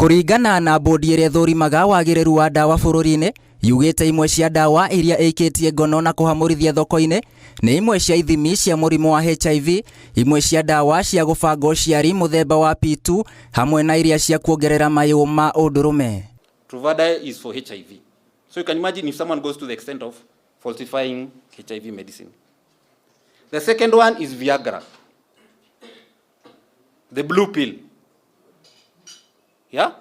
Kũringana na bodi ĩrĩa ĩthũrimaga wagĩrĩru wa ndawa bũrũri-inĩ, yugĩte imwe cia ndawa iria ĩikĩtie ngono na kũhamũrithia thoko-inĩ nĩ imwe cia ithimi cia mũrimũ wa HIV, imwe cia ndawa cia gũbanga ũciari mũthemba wa P2 hamwe na iria cia kuongerera mayũ ma ũndũrũme. Truvada is for HIV. So you can imagine if someone goes to the extent of falsifying HIV medicine. The second one is Viagra, the blue pill. Yeah?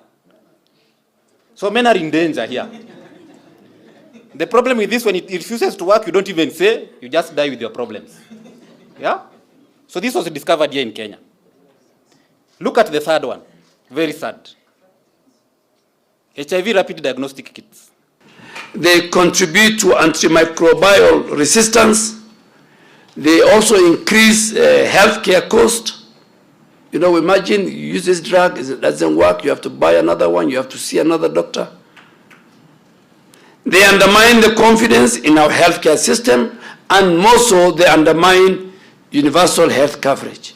So men are in danger here. The problem with this, when it refuses to work, you don't even say, you just die with your problems. Yeah? So this was discovered here in Kenya. Look at the third one. Very sad. HIV rapid diagnostic kits. They contribute to antimicrobial resistance. They also increase healthcare cost. Imagine you use this drug, it doesn't work, you have to buy another one, you have to see another doctor. They undermine the confidence in our healthcare system, and more so, they undermine universal health coverage.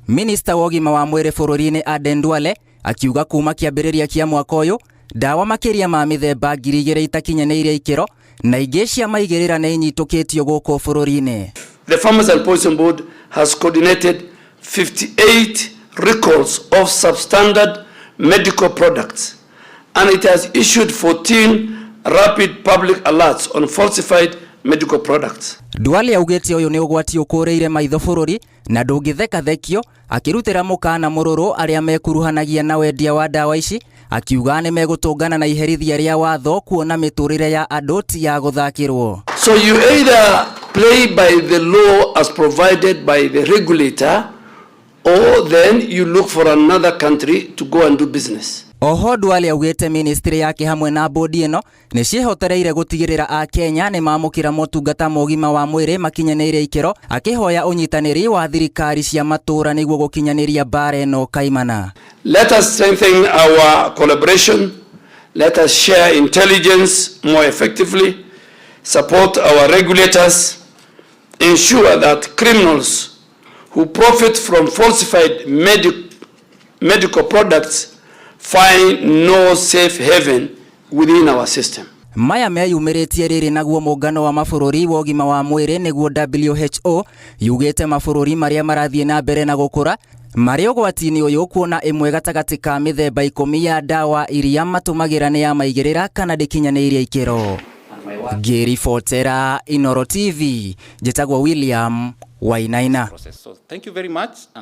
Minista wa ũgima wa mwĩrĩ bũrũri-inĩ Aden Duale akiuga kuma kĩambĩrĩria kĩa mwaka ũyũ, ndawa makĩria ma mĩthemba 2000 itakinyanĩirie ikĩro na ingĩ cia maigĩrĩra nĩ inyitũkĩtio gũkũ bũrũri-inĩ. The Pharmacy and Poison Board has coordinated 58 recalls of substandard medical products, and it has issued 14 rapid public alerts on falsified medical products. Duale augĩte ũyũ nĩ ũgwati ũkũrĩire maitho bũrũri na ndũngĩthekathekio, akĩrutĩra mũkana mũrũrũ arĩa mekuruhanagia na wendia wa ndawa ici, akiuga nĩ megũtũngana na iherithia rĩa watho kuona mĩtũrĩre ya andũ ti ya gũthakĩrwo. So you either play by the law as provided by the regulator, or then you look for another country to go and do business. Oho Duale augĩte ministry yake hamwe na bodi ĩno nĩ ciĩhotereire gũtigĩrĩra akenya nĩ mamũkĩra motungata ma ũgima wa mwĩrĩ makinyanĩire ikĩro, akĩhoya ũnyitanĩri wa thirikari cia matũũra nĩguo gũkinyanĩria mbara ĩno kaimana. Let us strengthen our collaboration. Let us share intelligence more effectively, support our regulators, ensure that criminals who profit from falsified medical products find no safe haven within our system. Maya meyumĩrĩtie rĩrĩ naguo mũngano wa mabũrũri wa ũgima wa mwĩrĩ, nĩguo WHO, yugĩte mabũrũri marĩa marathiĩ na mbere na gũkũra marĩ ũgwati-inĩ ũyũ, kuona ĩmwe gatagatĩ ka mĩthemba 10 ya ndawa iria matũmagĩra nĩ ya maigĩrĩra kana ndĩkinyanĩirie ikĩro. Ngĩribotera Inoro TV, njĩtagwo William Wainaina. Process. So thank you very much. And